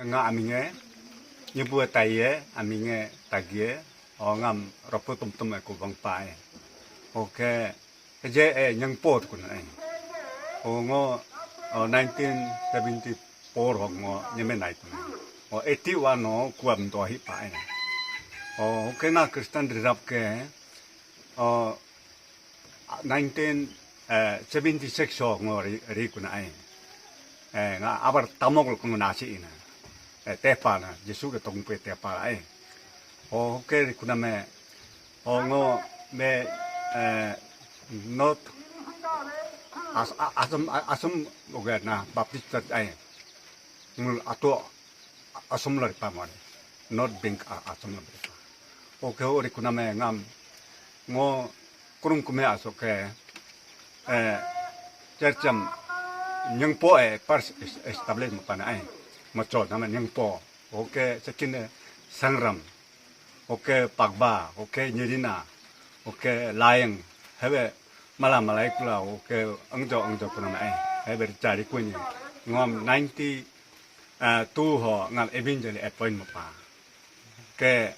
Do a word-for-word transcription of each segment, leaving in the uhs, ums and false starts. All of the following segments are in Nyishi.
Nga aminge, nyebu tai ye, aminge tagi ye, o ngam ropu tum tum e ku bang pa e. Oke, eje e nyengpo tukun e. O ngo, o nineteen seventy four ho ngo nyeme nai tukun. O eighty one ho kuam dohi pa e. O oke na Kristen rirap ke, o nineteen seventy six ho ngo ri, ri kuna ai. Eh, nga abar tamok lo kungu nasi ina. Eh, tepa na, Jesu ke tongpe tepa ai. O, oke, ri kuna me, o, ngo me, eh, not, as, a- asum, a- asum, oke, na, Baptist Church ai. Ngul ato, asum lari pa mari. Not bank, a- asum lari pa. Oke, ori kuna me ngam, ngo, kurung kume aso ke, eh, church am nyengpo e pars es- establish mapana ai. Macho nama nyengpo. Oke, sekin, eh, Sangram. Oke, Pagba. Oke, Nyirina. Oke, Layang. Hebe, mala malai kula. Oke, angjo angjo kuna ai. Hebe, cari kuni. Ngom ninety, eh, two ho ngam evangelist appoint mapa. Ke,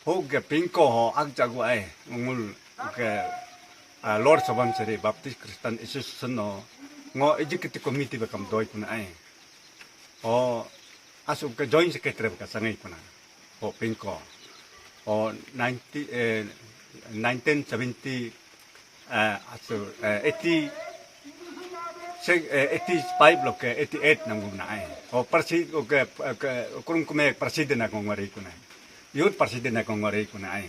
ho ke pingko ho ak jago ai, ngul ke, ah, Lord Sabam Seri Baptist Christian Association no, ngo executive committee bekam doi kuna ai. O, asu ke joint secretary beka sangai kuna. Ho pingko. O ninety, eh, nineteen seventy, eh, asu, eh, eighty, se- eh, eighty five lo ke eighty eight nang guna ai. O president, o ke, ke kurung kume president aku ngari kuna. Youth president aku ngari kuna ai.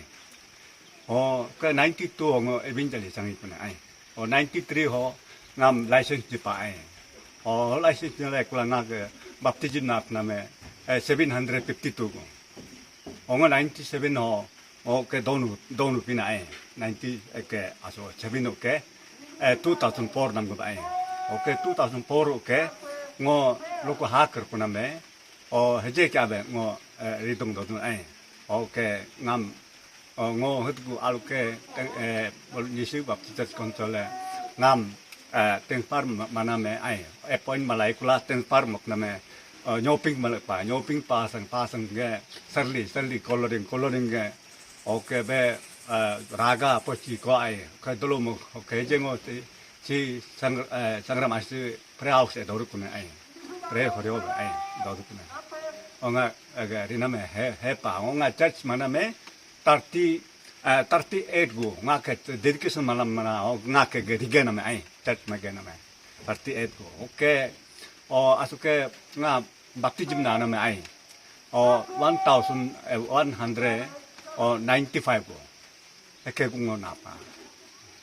O ke ninety two ho ngo evangelist sangi kuna ai. O ninety three ho ngam license jipa ai. O license ni lai kula nga ke baptism na na me, eh, seven hundred fifty two ko. Ongo ninety seven ho, oke, donu, donu pina eh, ninety, eh, ke, aso, seven oke, eh, two thousand four nam gaba eh. Oke, two thousand four oke, ngo, loko haker kuna me, o, heje ke abe, ngo, eh, ridung dodun eh. Oke, ngam, o, ngo, hetku aluke, eh, eh, Nyishi Baptist Church Council eh, ngam, eh, transfer ma- mana me ai, appoint malai kula transfer mok na me, eh, nyoping malai pa, nyoping pasang, pasang ge, serli, serli, coloring, coloring ge, oke be, eh, raga pochi ko ai, ke dulu mo, oke jengo si, si sang, eh, sangram asi prayer house e doru kune ai, prayer hall e ai, doru kune. Onga, eh, rina me he, he pa, onga church mana me, thirty, eh, thirty eight go, nga ke dedication malam mana, o, nga ke ge dige na me ai, church ma ge na me. Thirty eight go. Oke. O, asuke nga baptism na na me ai. O, one thousand, eh, one hundred, o, ninety five go. Eke gungo na pa.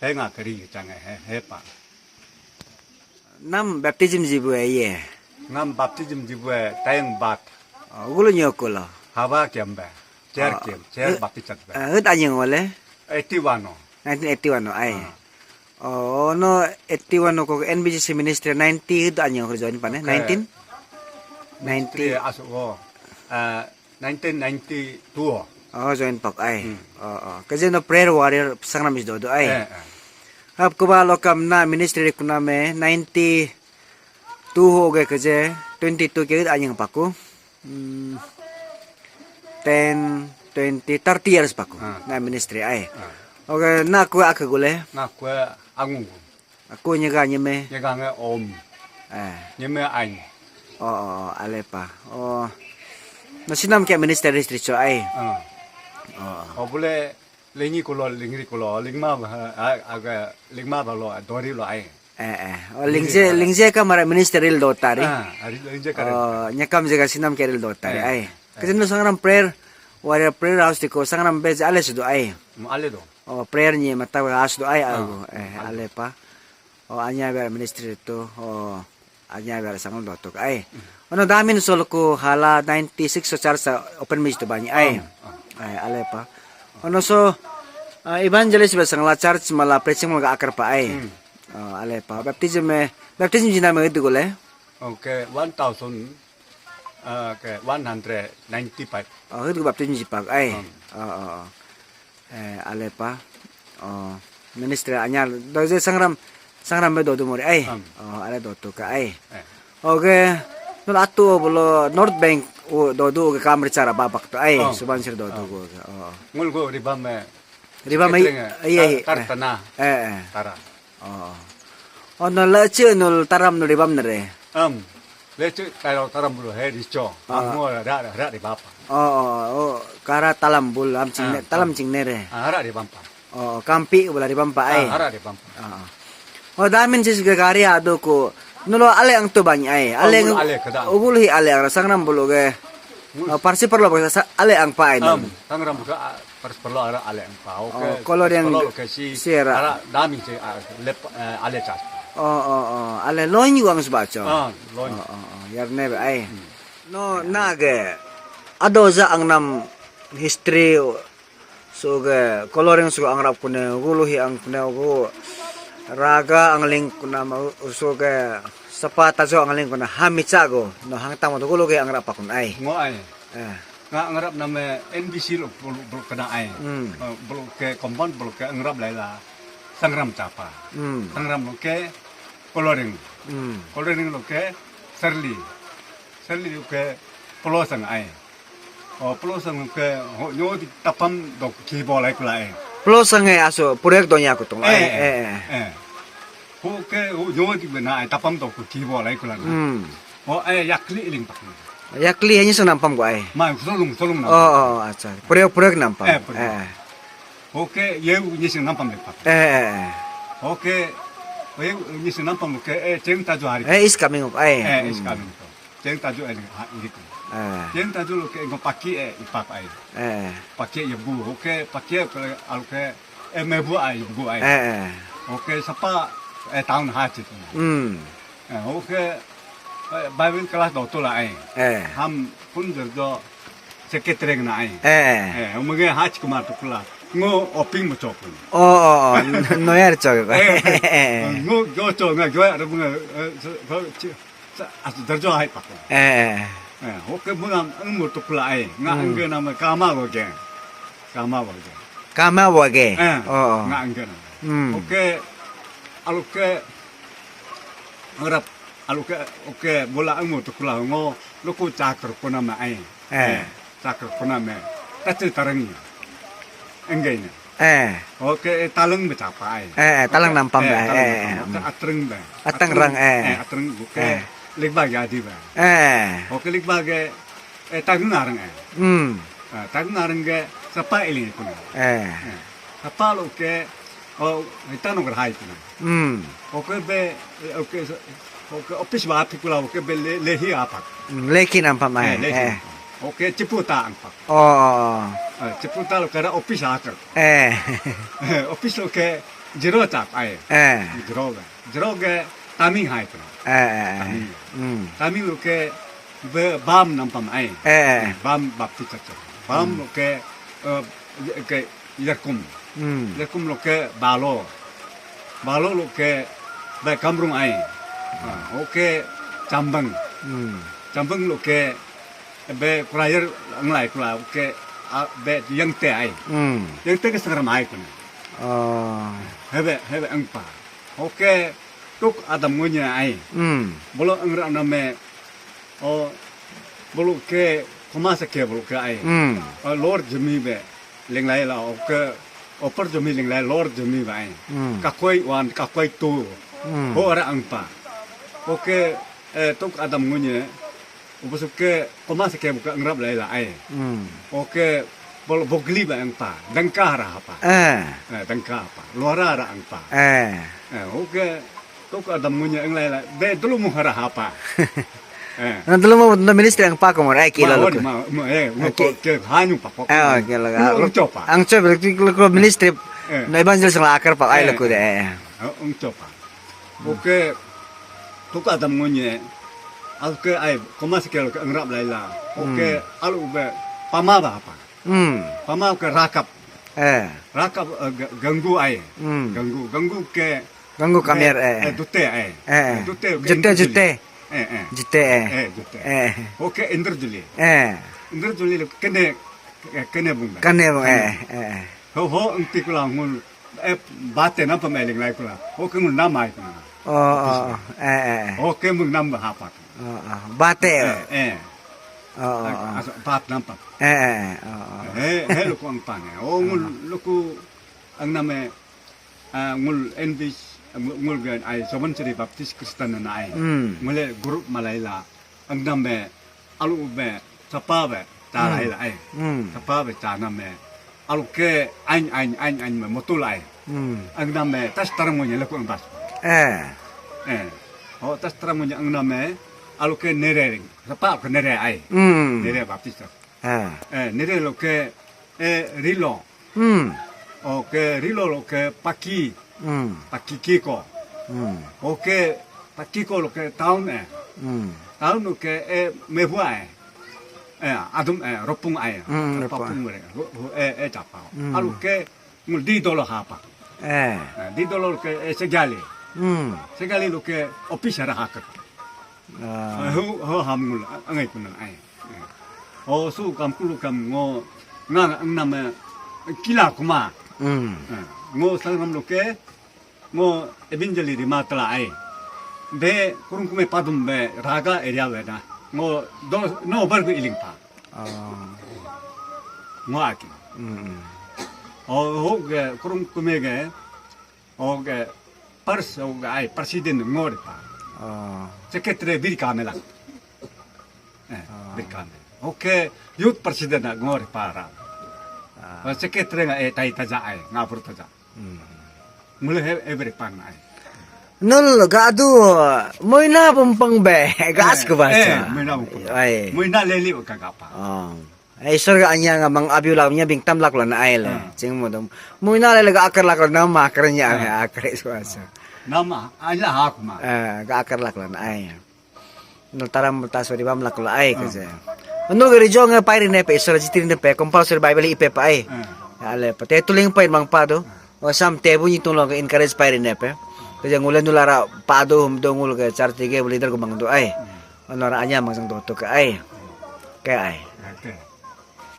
He nga ke ri chang he, he pa. Nam baptism jibu eh, ye. Ngam baptism jibu eh, tayang bat. Oh, gulo nyoko lo. Haba kiam ba. Chair kiam, chair baptism ba. Eh, hut anyang wale? Eighty one no. Nineteen eighty one no, ai. Ah. Oh, no, eighty one no ko N B C C ministry ninety hut anyang ko join pane? Okay. Nineteen? Ninety. Ministry aso ko. Ah, nineteen ninety two. Oh, join pak ai. Hmm. Oh, oh. Kaje no prayer warrior sangram is do do ai. Eh, eh. Hap kuba lokam na ministry kuname ninety two ho ge kaje twenty two ke anyang paku. Hmm. Ten, twenty, thirty years paku. Ah. Na ministry ai. Ah. Okay, na ku aka gule. Na ku angung. Aku nyega nyeme. Nyega nge om. Eh. Nyeme ain. Oh, oh, oh, alepa. Oh. No sinam ke minister district so ai. Ah. Oh. Oh, bule lingi kulo, lingri kulo, lingma, ah, aga lingma balo, dori lo ai. Eh, eh. Oh, lingje, lingje ka mara minister ril dotari. Ah, ari lingje ka. Oh, nyekam jega sinam ke ril dotari ai. Eh. Kasi no sangram prayer, warrior prayer house tiko sangram bej ale sudo ai. Mo ale do. Oh, prayer ni mata house do ai ago. Eh, ale pa. Oh, anya ber ministry tu. Oh, anya ber sangal dotuk ai. Ono damin solku hala ninety six so church open mis tu bani ai. Ai, ale pa. Ono so, ah, evangelist ber sangla church mala preaching mala akar pa ai. Oh, ale pa. Baptism eh, baptism jina me itu gule. Okay, one thousand, ah, ke one hundred ninety five. Oh, itu baptism jipak ai. Oh, oh, oh. Eh, ale pa. Oh, ministry anyar doje sangram, sangram be dodu mori ai. Oh, ale dotu ka ai. Eh. Okay. Nul atu bolo North Bank u dodu ke kam ricara babak tu ai, oh, Subansiri dodu, oh, ke. Oh. Ngul go ribam me. Ribam ai, iya, iya. Tar-, tar-, eh, tanah. Eh, eh. Tara. Oh. Oh, nul lece nul taram nul ribam nere. Am. Lece kalau taram bulu he rico. Ah. Am ngul ra, ra, ra ribapa. Oh, oh, oh. Kara talam bul am cing ne, ah, talam cing nere. Ah, ra ribapa. Oh, kampi bula ribampa ai. Ah, hara ribampa. Ah. Oh, damin sis ke gari ado ko. Nulo ale ang tu banyi ai. Oh, ale ang, ale kada. Ugul hi ale ang sangram bulu ke. Oh, parsi perlu bulu sa ale ang pa ai. Am, sangram bulu ke, ah, parsi perlu ara ale ang pa. Oke. Oh, kalau yang perlu ke si, si era. Ara damin si, ah, lep, eh, ale cas. Oh, oh, oh. Ale loin yuang sebaco. Ah, loin. Oh, oh, oh. Yar ne ai. Hmm. No, na ke. Ado za ang nam history. So ke coloring so angrap kune, gulu hi ang kune, gu raga angling kuna ma, so ke sapa tajo angling kuna, ha micha go, no hang tamo to gulu ke angrap pakun ai. Ngo ai. Eh. Nga angrap name N B C lo bulu, bulu kena ai. Hmm. Eh, bulu ke compound bulu ke angrap laila sangram chapa. Hmm. Sangram lo ke coloring. Hmm. Coloring lo ke serli. Serli lo ke pelosang ai. Oh, pelosang ke ho nyo di tapam dok kibo lai kula eh. Pelosang eh aso proyek donya kutung. Eh, eh, eh, eh. Eh. Ho ke ho nyo di bena eh tapam dok kibo lai kula na. Hmm. Oh, eh, yakli iling pak. Yakli hanya sing nampam gua eh. Ma, solung, solung nampam. Oh, oh, oh, acha. Proyek, proyek nampam. Eh, proyek. Eh. Ho ke yeu nyi sing nampam le pak. Eh, eh, eh. Ho ke yeu nyi sing nampam ke eh ceng taju hari. Eh, is coming up. Eh. Eh, is coming up. Ceng taju ai ha iri ku. Eh. Ceng taju lo ke ngo paki eh ipak ai. Eh. Paki ya bu, oke, paki ke al ke eh mebu ai bu ai. Eh, eh. Oke, sapa eh tahun haji tu. Hmm. Eh, oke. Eh, Bible class do tu la ai. Eh. Ham pun jerjo secretary na ai. Eh. Eh, umge haji kumar tu kula. Ngo oping mo chokun. Oh, oh, oh. Noyar chok. Eh. Ngo jo chok nga jo ada bunga. Sa, asu darjo hai pak. Eh. Eh, oke, mengam engmu tukula ai. Nga engge nama kama boge. Kama boge. Kama boge. Eh, oh, oh. Nga engge nama. Hmm. Oke, aluke ngarap, aluke, oke, bola engmu tukula ngo, luku cakar pun nama ai. Eh. Eh. Cakar puna me. Tatu tarang ni. Enggai ni. Eh. Oke, eh, talang becapa ai. Eh, eh, talang nampam, eh, eh, talang eh, nampam. Oke, atreng be. Atang rang, eh. Eh, atreng buke. Eh. Likba jadi be. Eh. Oke, likba ge, eh, tagung arang eh. Hmm. Eh, tagung arang ge, sapa iling pun. Eh. Eh. Sapa lo ke, oh, kita nongkrong hai pun. Hmm. Oke be, eh, oke, so, oke, office ba api kula, oke be le, lehi apa. Hmm, lehi nampam ai. Eh, lehi. Eh. Oke, ciputa angpak. Oh, oh, oh. Eh, ciputa lo kada office akar. Eh. Eh, office lo ke jero tap ai. Eh. Jero ga. Jero ga taming hai tu. Eh, eh, eh. Taming. Hmm. Taming lo ke be bam nampam ai. Eh, eh. Bam bapti caca. Bam lo ke, eh, ke Yarkum. Hmm. Yarkum lo ke balo. Balo lo ke be kamrung ai. Ah, oke, cambang. Hmm. Cambang lo ke be kurayer ngelai kula, oke, ah, be yang te ai. Hmm. Yang te ke sangram ai kuna. Oh. Hebe, hebe engpa. Oke, tuk adam ngunya ai. Hmm. Bolo engra name, oh, bolo ke, koma seke bolo ke ai. Hmm. Oh, lor jemi be. Linglai la, oke, oper jemi linglai, lor jemi bai. Hmm. Kakoi wan, kakoi tu. Hmm. Ho ara angpa. Oke, eh, tuk adam ngunye, ubusuk ke, koma seke buka ngerap lai la ai. Hmm. Oke, bol bogli ba angpa, dengka ara apa. Eh. Eh, dengka apa. Luara ara angpa. Eh. Eh, oke, tuk adam ngunye englai la, be dulu muhara apa. Eh. Nanti lu mau, mau ministry yang pakai mau, eh, kilo ma, lu. Ma, ma, eh, mau oke. Ke hanyu pak. Eh, oke, lu. Lu, lu coba. Ang coba, lu, lu, lu ministry. Eh. Na evangelist ngelakar pak, ai, eh, lu deh. Eh, lu coba. Oke. Tuka adam ngunye. Oke, ai, komas ke lu ke engrap laila. Oke, hmm. Alu be pama ba apa? Hmm. Pama ke rakap. Eh. Rakap, eh, ga-, ganggu ai. Hmm. Ganggu, ganggu ke Ganggu kamir, eh, eh, eh. Dute, eh. Eh, eh. Dute, oke, jete, Indra jete. Juli. Eh, eh. Jete, eh. Eh, jete. Eh. Oke, Indra juli. Eh. Indra juli lo kene, eh, kene bung. Kene bung, eh, eh, eh. Ho, ho, engti kula ngun, eh, bate napa meling lai kula. Oke, ngun nama ai kula. Oh, oh, oh. Eh, eh, eh. Oke, mung namba hapak. Ah, ah. Bate. Eh, eh. Ah, ah, ah. Asa bat nampak. Eh, eh, eh. Ah, ah. Eh, eh, luku ang pan, eh. Oh, ngul, luku ang name, ah, ngul English, ngul, ngul gan ai, Soban Sri Baptist Kristen na ai. Hmm. Ngule group Malayla, ang name, alu be, sapa be, ta lai la ai. Hmm. Sapa be, ta name, alu ke, ain, ain, ain, ain, me, motul ai. Hmm. Ang name, tas tarang ngunya, luku ang bas. Eh. Eh. Oh, tas tarang ngunya, ang name, alu ke nere ring. Sapa ke nere ai. Hmm. Nere Baptist. Ah. Eh, nere lo ke, eh, rilo. Hmm. Oke, rilo lo ke paki. Hmm. Paki kiko. Hmm. Oke, pakiko lo ke town eh. Hmm. Town lo ke, eh, mehua eh. Eh, adum eh, ropung ai. Hmm, ropung. Papung mere. Hu, hu, eh, eh, capa. Hmm. Alu ke, ngul di dolo hapa. Eh. Eh, di dolo lo ke, eh, segali. Hmm. Segali lo ke office ra haka. Ah. Eh, ho, ho ham ngul, a-, angai kunang ai. Eh. Oh, su kam kulu kam ngo, nga, nga nam, eh, kila kuma. Hmm. Eh, ngo sangram lo ke, ngo evangelist di matla ai. Be kurung kume padum be raga area be na. Ngo do, no bar gu iling pa. Ah. Ngo aki. Hmm. Oh, ho ge kurung kume ge, Oke, pers, oke, ai, presiden ngori pa. Ah. Secretary bir kamela. Eh, ah, bir kamela. Oke, youth president ngori pa ra. Ah. Oh, secretary nga, eh, tai taja ai, ngapur taja. Hmm. Mula he, every pan ai. Nul gadu, moina pumpang be, gas eh, ke bahasa. Eh, moina pumpang. Ai. Moina leli ka gapa. Ah. Eh, Isor ga anya nga mang abiu lak nya bing tam lak lan ai le. Hmm. Ching mo dum. Muina le ga akar lak lan nama akar nya, hmm, akar isu asa. Nama, ai la hak ma. Eh, ga akar lak lan ai. Nul taram ta sori bam lak lan ai, hmm, ke je. Nul ga rijo nga pairi ne pe, Isor jitiri ne pe, compulsory Bible ipe pa ai. Hmm. Ya le, pate tuling pair mang pa do. O sam tebu nyi tung lo ga encourage pairi ne pe. Ke je ngule nulara pa do hum do ngul ga charity ge leader go mang do ai. Hmm. Onora anya mang sang do to ke ai. Ke ai. Oke.